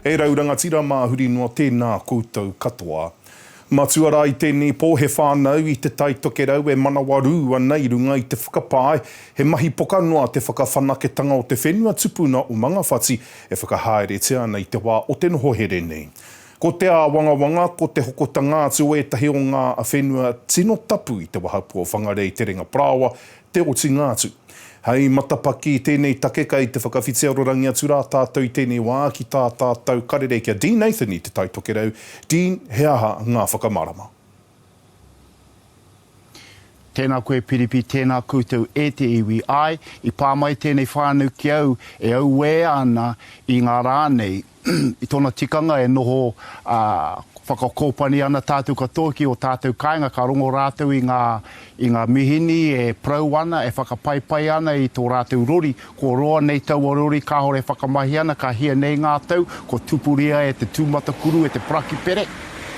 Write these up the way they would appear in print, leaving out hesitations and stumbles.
E rau rangatira mā huri noa tēnā koutou katoa. Matua rā i tēnei pō he whānau i Te Tai Tokerau e manawarū ana i runga i te whakapae he mahi poka noa te whakawhanaketanga o te whenua tupuna o Mangawhati e whakahaeretia ana i te wā o te noho here nei. Ko te āwangawanga ko te hokotanga atu o ētahi o ngā whenua tino tapu i te wahapū o Whangarei Te Renga Parāoa te otinga atu. Hei matapaki i tēnei take kei te whakawhiti arorangi atu rā tātou i tēnei wā ki tā tātou karere ki a Dean Nathan i Te Tai Tokerau. Dean, he aha ngā whakamārama? Tēnā koe Piripi, tēnā koutou e te iwi. Āe, i pā mai tēnei whānau ki au e auē ana i ngā rā nei. I tōna tikanga e noho whakakōpani ana tātou katoa ki ō tātou kāinga, ka rongo rātou i ngā, i ngā mihini e parau ana, e whakapaipai ana i tō rātou rori. Kua roa nei taua rori kāore e whakamahi ana, ka hia nei ngā tau, kua tupuria e te tūmatakuru, e te parakipere,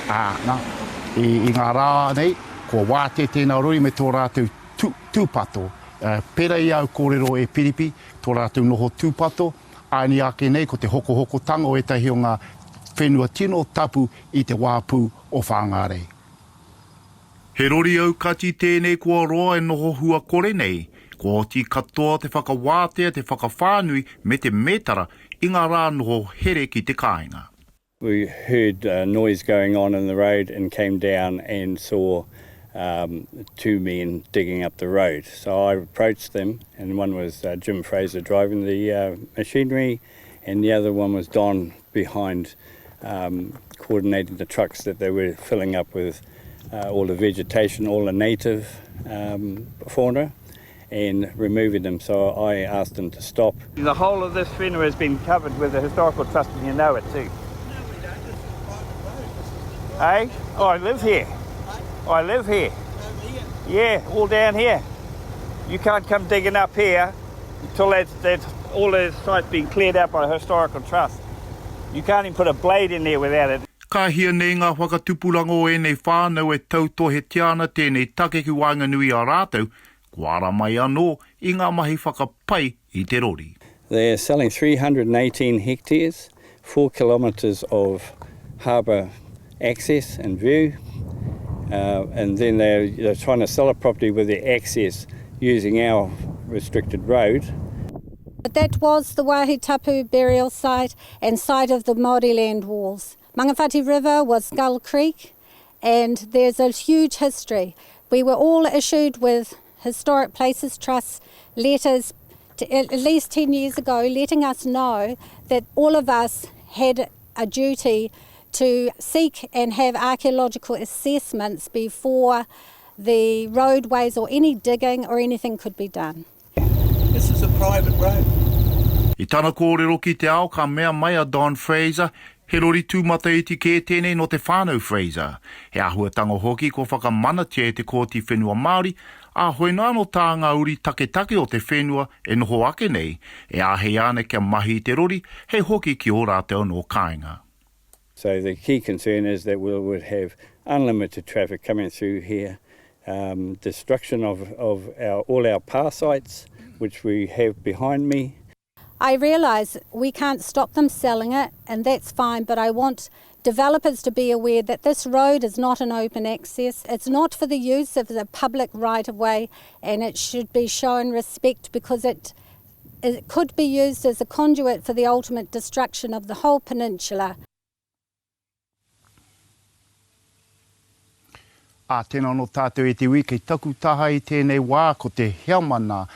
ā, nā, i, i ngā rā nei, kua wātea tēnā rori me tō rātou tū, tūpato. Pērā i āu kōrero e Piripi, tō rātou noho tūpato, Āni ake nei ko te hokohokotanga o ētahi o ngā whenua tino tapu i te wāpū o Whāngārei. He rori aukati tēnei kua roa e noho hua kore nei, kua oti katoa te whakawātea, te whakawhānui me te mētara i ngā rā noho here ki te kāinga. We heard noise going on in the road and came down and saw two men digging up the road. So I approached them and one was Jim Fraser driving the machinery and the other one was Don behind coordinating the trucks that they were filling up with all the vegetation, all the native fauna and removing them, so I asked them to stop. The whole of this whenua has been covered with the historical trust and you know it too. No we don't, this is a private road. This is the Hey? Oh, I live here. Hey? I live here. Over here? Yeah, all down here. You can't come digging up here until that's, that's all the site's been cleared out by the historical trust. You can't even put a blade in there without it. Ka hia nei ngā whakatupuranga o ēnei whānau e tautohetia ana tēnei take ki waenganui i a rātou, Kua ara mai anō i ngā mahi whakapai i te rori. They're selling 318 hectares, 4 kilometres of harbour access and view, and then they're, they're trying to sell a property with the access using our restricted road. But that was the Wahi Tapu burial site and site of the Māori land wars. Mangawhati River was Skull Creek and there's a huge history. We were all issued with Historic Places Trust letters to, at least 10 years ago letting us know that all of us had a duty to seek and have archaeological assessments before the roadways or any digging or anything could be done. This is a private road. I tana kōrero ki te ao ka mea mai a Don Fraser, he rori tūmataiti kē tēnei nō te whānau Fraser. He āhuatanga hoki kua whakamanatia e te Kōti Whenua Māori, ā, hoina anō tā ngā uri taketake o te whenua e noho ake nei, e āhei ana kia mahi i te rori hei hoki ki ō rātou anō kāinga. So the key concern is that we would have unlimited traffic coming through here, um, destruction of, of our, all our pa sites, which we have behind me. I realise we can't stop them selling it, and that's fine, but I want developers to be aware that this road is not an open access. It's not for the use of the public right of way, and it should be shown respect because it It could be used as a conduit for the ultimate destruction of the whole peninsula. Ā, tēnā anō tātou e te iwi, kei taku taha i tēnei wā ko te heamana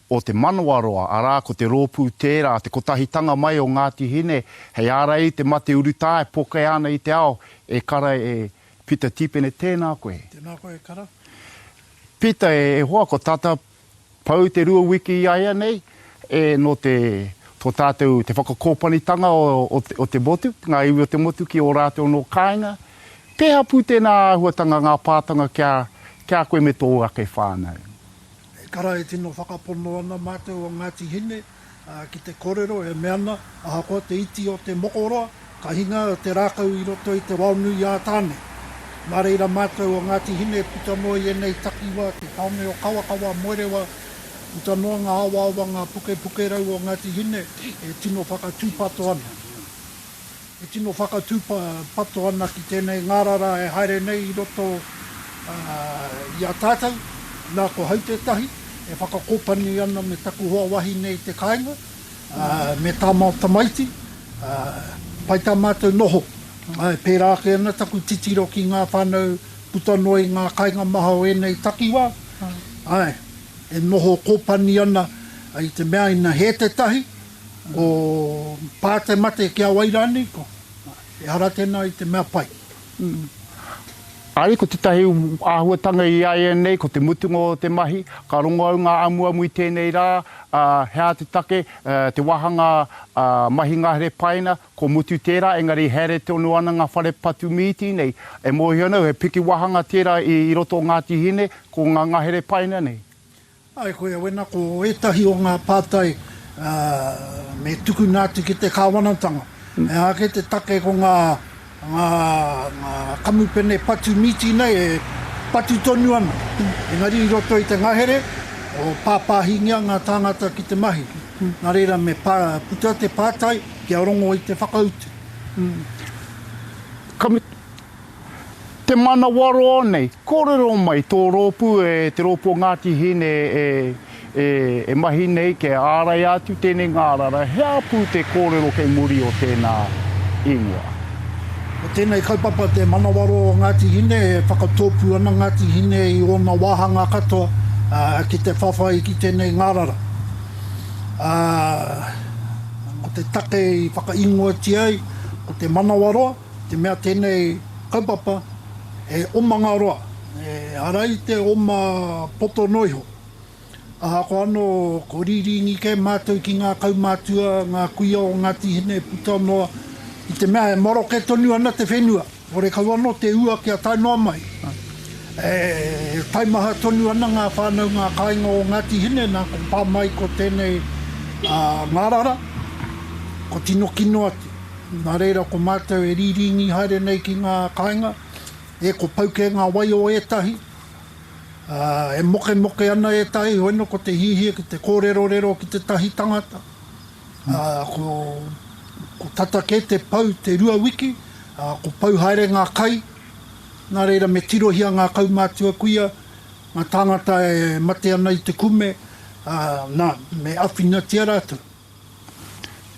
o Te Manawaroa, arā, ko te rōpū tērā, te kotahitanga mai o Ngāti Hine hei ārai i te mate urutā e pokea ana i te ao, e kara e Pita Tipene, tēnā koe. Tēnā koe e kara. Pita, e hoa, ko tata Pau te rua wiki i a ia nei, e nō te, tō tātou, te whakakōpanitanga o, o, o te motu, ngā iwi o te motu ki ō rātou anō kāinga. Pēhea pū tēnā āhuatanga, ngā pātanga ki a, ki a koe me tō ake whānau? E kara e tino whakapono ana mātou o Ngāti Hine, Ki te korero e mea ana, ahakoa te iti o te mokoroa, ka hinga te rākau i roto i te wao-nui-ā-Tāne. Nā reira mātou o Ngāti Hine puta noa i ēnei takiwā, te tāone o Kawakawa, Moerewa, puta noa ngā awaawa, ngā pukepuke rau o Ngāti Hine, e tino whakatūpato ana. E tino whakatūpato ana ki tēnei ngārara e haere nei i roto i a tātou, nā ko hau tētahi e whakakōpani ana me taku hoa wahine i te kāinga, me tā māo tamaiti, pai tā mātou noho. E pērā ake ana taku titiro ki ngā whānau puta noa i ngā kāinga maha o ēnei takiwā, āe, e noho kōpani ana i te mea ina hē tētahi, Ko pā te mate ki a wai rānei, ko, ehara tēnā i te mea pai. Āe, ko tētahi āhuatanga i a ia nei, ko te mutunga o te mahi, ka rongo au ngā amuamu i tēnei rā, ā, he aha te take, te wāhanga mahi ngahere paina, ko mutu tērā, engari haere tonu ana ngā whare patu mīti nei. E mōhio ana au, he piki wāhanga tērā i roto o Ngāti Hine, ko ngā ngahere paina nei. Āe koe Awena, ko ētahi o ngā pātai me tukuna atu ki te kāwanatanga. He aha kē te take ko ngā, ngā, ngā kamupene patu mīti nei e patu tonu ana. Engari i roto i te ngahere, o pāpāhingia ngā tāngata ki te mahi. Nā reira me pā, puta te pātai kia rongo i te whakautu. Ka Te manawaroa nei, kōrero mai tō rōpū e te rōpū o Ngāti Hine e, e, e mahi nei kia āraia atu tēnei ngārara, he aha pū te kōrero kei muri o tēnā ingoa? Ko tēnei kaupapa te manawaroa o Ngāti Hine, e whakatōpū ana Ngāti Hine i ōna wāhanga katoa ki te whawhai ki tēnei ngārara. Ā, ko te take i whakaingoatia ai, ko te manawaroa, Te mea tēnei kaupapa he omanga roa, ehara i te oma poto noa iho. Ahakoa anō ko rīrīngi kē mātou ki ngā kaumātua, ngā kuia o Ngāti Hine puta noa i te mea e maroke tonu ana te whenua, horekau anō te ua kia tae noa mai. E taimaha tonu ana ngā whānau, ngā kāinga o Ngāti Hine, nā ko pā mai ko tēnei ngārara, ko tino kino atu. Nā reira ko mātou e rīrīngi haere nei ki ngā kāinga, e ko pau kē ngā wai o ētahi, ā, e mokemoke ana ētahi, hoi anō ko te hihia ki te kōrerorero ki tētahi tangata, ā, ko, ko tata kē te pau te rua wiki, ā, ko pau haere ngā kai, nā reira me tirohia ngā kaumātua kuia, ngā tāngata e mate ana i te kume, ā, nā, me awhinatia rātou.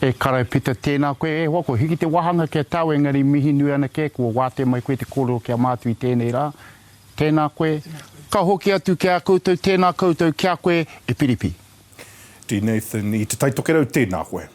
E kara e Pita, tēnā koe, e hoa, kua hiki te wāhanga ki a tāu, engari mihi nui ana kē, kua wātea mai koe te kōrero ki a mātou i tēnei rā. Tēnā koe. Ka hoki atu ki a koutou, tēnā koutou, ki a koe, e Piripi. T. Nathan i Te Taitokerau, tēnā koe.